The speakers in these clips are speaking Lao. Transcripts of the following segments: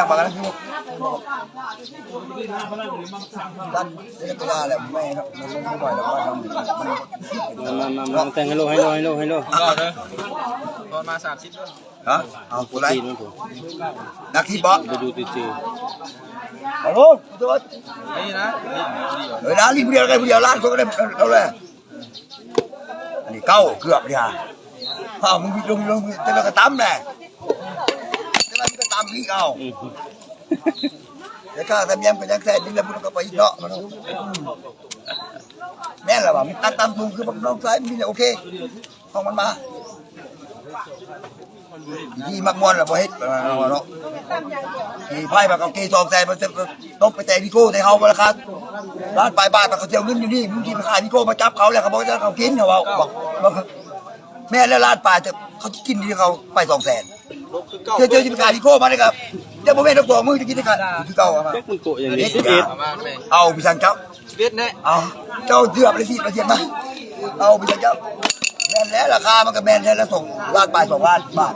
ປານນັ້ນຄື ມາ ມາ ມາ ມາແຕ່ງໄຮໂລ ໄຮໂລ ໄຮໂລ ໄຮໂລ ຮອດເດີ ຮອດມາສາມສິບ ຮະ ເອົາຜູ້ໃດ ຕີນມັນພຸ້ນ ນັກທີ່ບໍ່ ໄປຢູ່ຊື່ໆ ເອົາໂລດ ນີ້ນະ ເອີ ລານນີ້ຜູ້ດຽວ ໄດ້ຜູ້ດຽວ ລ້ານຄົນກໍໄດ້ ເອົາແຫຼະ ອັນນີ້ເກົ້າເກືອບເດ ພາບມຶງລົງ ລົງ ແຕ່ລະກະຕຳແຫຼະ ແຕ່ລະກະຕຳອີກ ເອົາ ອືມ ແຕ່ຂ້າແຕ່ແມ່ມກໍຍັງແຊດນີ້ແຫຼະ ພຸ້ນກໍໄປອີກເນາະ ແມ່ນລະວ່າ ມັນຕັດຕຳສູງ ຄືບັກນ້ອງຊາຍ ມັນນີ້ແຫຼະ ໂອເຄ ຂອງມັນມາ ທີ່ມັກມ່ວນລະບໍ່ເຮັດ ເນາະ ທີ່ໄພວ່າເຂົາເກສອງແສນ ມັນຕົກໄປແຕ່ນິໂກ້ໃສ່ເຮົາບໍ່ລະຄັບ ລ້ານປາຍບາດ ມັນກໍຊິເອົາເງິນຢູ່ນີ້ ມຶງຊິໄປຂາຍນິໂກ້ມາຈັບເຂົາ ແລ້ວເຂົາບໍ່ຈັບເຂົາກິນ ເຂົາເວົ້າ ບອກ ບອກ ແມ່ນແລ້ວ ລ້ານປາຍ ແຕ່ເຂົາຊິກິນດີ ເຂົາໄປສອງແສນ ເຈົ້າ ເຈົ້າຊິໄປຂາຍນິໂກ້ມານີ້ກໍ ເຈົ້າບໍ່ແມ່ນດອກຕົວະ ມຶງຈະກິນໄດ້ຂາຍຄືເກົ່າ ເອົາມາ ເຮັດຫຍັງ ເອົາໄປສັ່ງເຈົ້າ ສິບເອັດແນ່ ເອົາ ເຈົ້າເກືອບໄດ້ສິບເປີເຊັນມາ ເອົາໄປເຈົ້າ ແມ່ນແຫຼະ ລາຄາມັນກໍແມ່ນແທ້ລະ ສອງລ້ານປາຍ ສອງລ້ານບາດ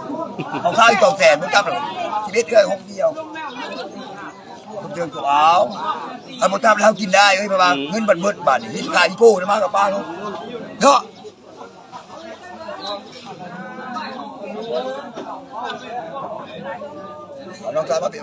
ເອົາຄ່າອີກສອງແສນ ມັນກັບລະ ສິບເອັດເທື່ອ ຫົກດຽວ ເຈົ້າເອົາ ຄັນບໍ່ຈັບແລ້ວເຮົາກິນໄດ້ເອີຍ ເພາະວ່າ ອືມ ເງິນບັດເບິດບາດນີ້ ເຮັດຂາຍອີໂກ້ນຳມາກັບປ້າເນາະ ເນາະ ເອົານ້ອງຊາຍມາເປັນ